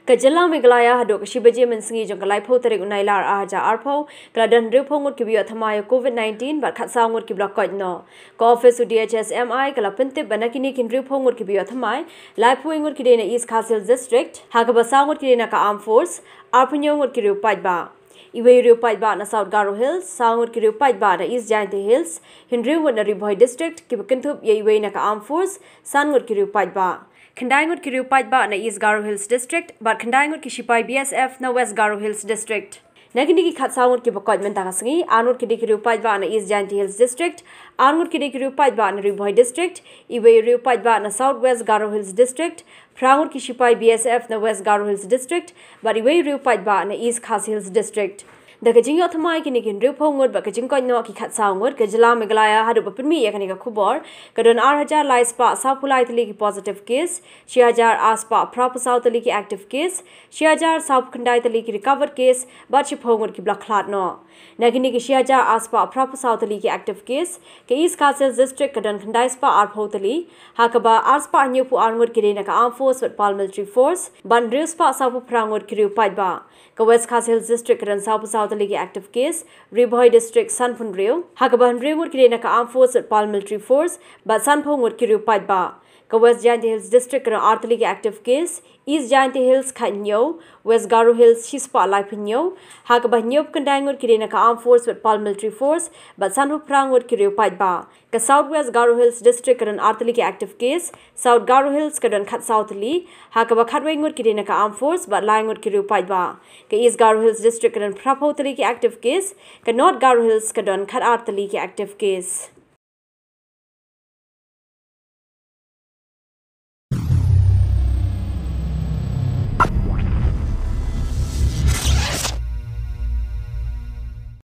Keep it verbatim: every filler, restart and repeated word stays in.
Ka jylla Meghalaya haduh ka shi baje mynsngi jong ka laiphew tarik u Nailar arhajar arphew ka la don hynriewphew ngut kiba ïoh thymmai ïa covid nineteen bad khatsaw ngut kiba la koit noh. Ka office u D H S M I ka la pyntip ba na kine ki hynriewphew ngut kiba ïoh thymmai, laiphew ngut ki dei na East Khasi Hills District, ha kaba saw ngut ki dei na ka Armed Force, arphew ngut ki riew paidbah. Iwei riew paidbah na South Garo Hills, saw ngut ki riew paidbah na East Jaintia Hills, hynriew ngut na Ri Bhoi District, kiba kynthup ïa iwei na ka Armed Force, san ngut ki riew paidbah. Khyndai ngut ki riew paidbah na East Garo Hills District bad khyndai ngut ki shipai B S F na West Garo Hills District. Na kine ki khatsaw ngut kiba koit mynta ka sngi, ar ngut ki dei ki riew paidbah na East Jaintia Hills District, ar ngut ki dei ki riew paidbah na Ri Bhoi District, iwei riew paidbah na South West Garo Hills District, phra ngut ki shipai B S F na West Garo Hills District bad iwei riew paidbah na East Khasi Hills District. Da ka jingïoh thymmai kine ki hynriewphew ngut bad ka jingkoit noh ki khatsaw ngut, ka jylla Meghalaya haduh ba pynmih ïa kane ka khubor ka don arhajar lai spah sawphew lai tylli ki positive case, shihajar ar spah phraphew saw tylli ki active case, shihajar sawphew khyndai tylli ki recovered case bad shiphew ngut kiba la khlad noh. Na kine ki shihajar ar spah phraphew saw tylli ki active case, ka East Khasi Hills District ka don khyndai spah arphew tylli, ha kaba ar spah hynñiewphew ar ngut ki dei na ka Armed Force bad Paramilitary Force bad hynriew spah sawphew phra ngut ki riew paidbah. Ka West Khasi Hills District ka don sawphew saw tylli ki active case, Ri Bhoi District sanphew hynriew, ha kaba hynriew ngut ki dei na ka Armed Force bad Paramilitary Force bad sanphew ngut ki riew paidbah. Ka West Jaintia Hills District ka don ar tylli ki active case, East Jaintia Hills khathynñiew, West Garo Hills shispah laiphew hynñiew, ha kaba hynñiewphew khyndai ngut ki dei na ka Armed Force bad Paramilitary Force bad sanphew phra ngut ki riew paidbah. Ka South West Garo Hills District ka don ar tylli ki active case, South Garo Hills ka don khatsaw tylli, ha kaba khatwei ngut ki dei na ka Armed Force bad lai ngut ki riew paidbah. Ka East Garo Hills District ka don phraphew tylli ki active case, ka North Garo Hills ka don khatar tylli ki active case.